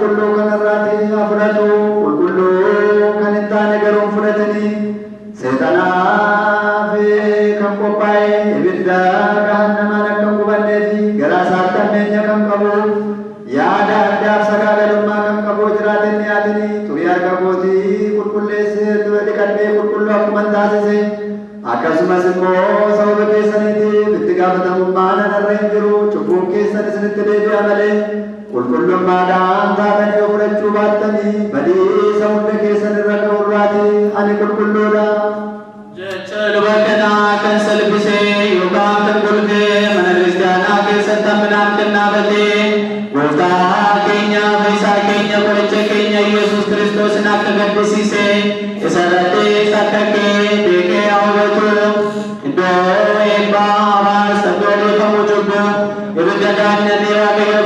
qulqulluu kanarraatii haa fudhatu. Qulqulluu kan hin taane garuu hin fudhatini. Seexanaaf kan qophaa'e ibidda gahannamaan akka hin gubannee fi garaa isaatti hammeenya kan qabu yaada addaaf sagaagalummaa kan qabu jiraate hin dhiyaatini. Xurii harka kootii qulqulleessee dura dhiqadhee qulqulluu akkuma taasise akkasumas immoo sababa keessaniitiif itti gaafatamummaan anarra hin jiru. Cubbuun keessan isinitti deebi'a malee qulqullummaadhaan taatanii yoo fudhachuu baattanii badiisa hunda keessan irra ga'urraatii ani qulqulluudha. Jecha luba kanaa kan salphisee yookaan kan golfee mana kiristaanaa keessatti hamminaan kan dhaabatee gooftaa keenya fayyisaa keenya qoricha keenya Yesuus Kiristoosin akka gaddisiise isarrattis akka kee beekee haa hubatu. Iddoo eebbaa habaas iddoo dhiifamuu cubbuu ibidda gaannamee Waaqayyo